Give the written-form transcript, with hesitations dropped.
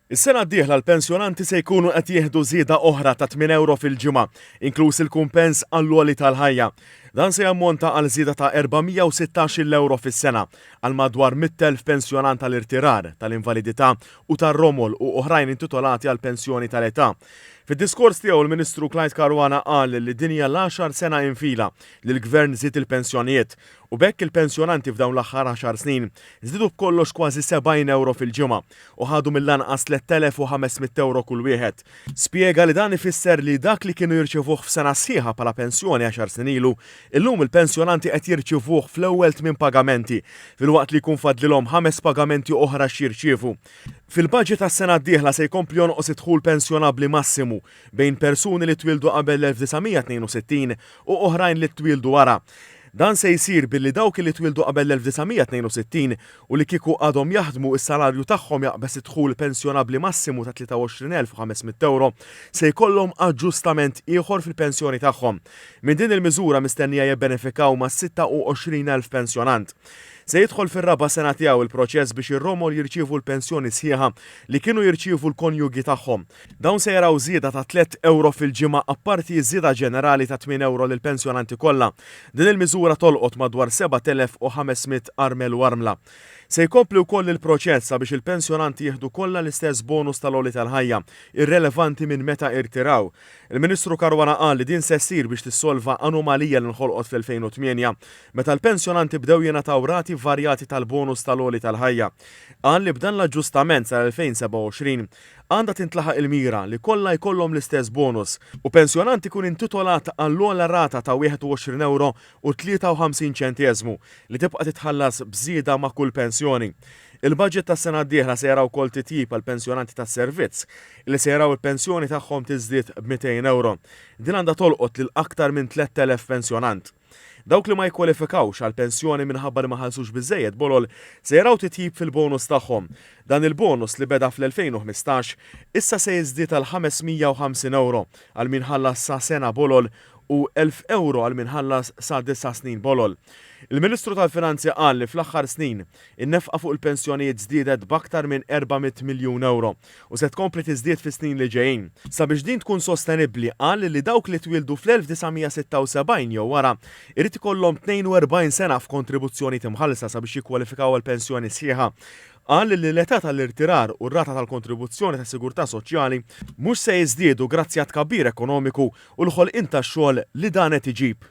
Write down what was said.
Is-sena d-dieħla l-pensjonanti se jkunu qed jieħdu żieda oħra ta' tmien ewro fil-ġimgħa, inkluż il-kumpens għall-għoli tal-ħajja. Dan se jammonta għal żieda ta' 416-il ewro fis-sena għal madwar 100,000 pensjonant tal-irtirar, tal-invalidità u tar-romol u oħrajn intitolati għall-pensjoni tal-età. Fid-diskors tiegħu l-Ministru Clyde Caruana qal li din hija l-għaxar sena infila li l-Gvern żied il-pensjonijiet u b'hekk il-pensjonanti f'dawn l-aħħar għaxar snin żdiedu b'kollox kważi 70 ewro fil-ġimgħa u ħadu mill-anqas 3,500 ewro kull wieħed. Spjega li dan ifisser li dak li kienu jirċevuh f'sena sħiħa bħala pensjoni għaxar snin ilu, illum il-pensjonanti qed jirċievuh fl-ewwel tmien pagamenti, filwaqt li jkun fadlilhom ħames pagamenti oħra x'jirċievu. Fil-baġit għas-sena d-dieħla se jkompli jonqos id-dħul pensjonabbli massimu bejn persuni li twieldu qabel l-1962 u oħrajn li twieldu wara. Dan se jsir billi dawk li twieldu qabel l-1962 u li kieku għadhom jaħdmu s-salarju tagħhom jaqbeż id-dħul pensjonabbli massimu ta' 23,500 ewro se jkollhom aġġustament ieħor fil-pensjoni tagħhom. Minn din il-miżura mistennija jibbenefikaw mas-26,000 pensjonant. Se jidħol fir-raba' sena tiegħu l-proċess biex ir-romol jirċievu l-pensjoni sħiħa li kienu jirċievu l-konjugi tagħhom. Dawn se jaraw żieda ta' tlett ewro fil-ġimgħa apparti ż-żieda ġenerali ta' tmien ewro lill-pensjonanti kollha. Din il-miżura tolqot madwar 7,500 armel u armla. Se jkompli wkoll il-proċess sabiex il-pensjonanti jieħdu kollha l-istess bonus tal-għoli tal-ħajja, irrelevanti minn meta irtiraw. Il-Ministru Caruana qal li din se ssir biex tissolva anomalija li nħolqot fl-2008, meta l-pensjonanti bdew jingħataw rati varjati tal-bonus tal-għoli tal-ħajja. Qal li b'dan l-aġġustament sal-2027, Għandha tintlaħaq il-mira li kollha jkollhom l-istess bonus u pensjonant ikun intitolat għall-ogħla rata ta' 21 ewro u 53 ċenteżmu li tibqa' titħallas b'żieda ma' kull pensjoni. Il-baġit tas-sena d-dieħla se jara wkoll titjib għall-pensjonanti tas-servizz li se jaraw il-pensjoni tagħhom tiżdied b'200 ewro. Din għandha tolqot lil aktar minn 3,000 pensjonant. Dawk li ma jikkwalifikawx għal pensjoni minħabba li ma ħallsux biżżejjed bolol se jaraw titjib fil-bonus tagħhom. Dan il-bonus li beda fl-2015 issa se jiżdied għal 550 ewro għal min ħallas sa sena bolol u 1,000 ewro għal min ħallas sa disa' snin bolol. Il-Ministru tal-Finanzi qal li fl-aħħar snin, in-nefqa fuq il-pensjonijiet żdiedet b'aktar minn 400 miljun ewro u se tkompli tiżdied fis-snin li ġejjin. Sabiex din tkun sostenibbli, qal li dawk li twieldu fl-1976 jew wara jrid ikollhom 42 sena f'kontribuzzjonijiet imħallsa sabiex jikkwalifikaw għal pensjoni sħiħa. Qal li l-età tal-irtirar u r-rata tal-kontribuzzjoni tas-sigurtà soċjali mhux se jiżdiedu grazzi għat-tkabbir ekonomiku u l-ħolqien tax-xogħol li dan qed iġib.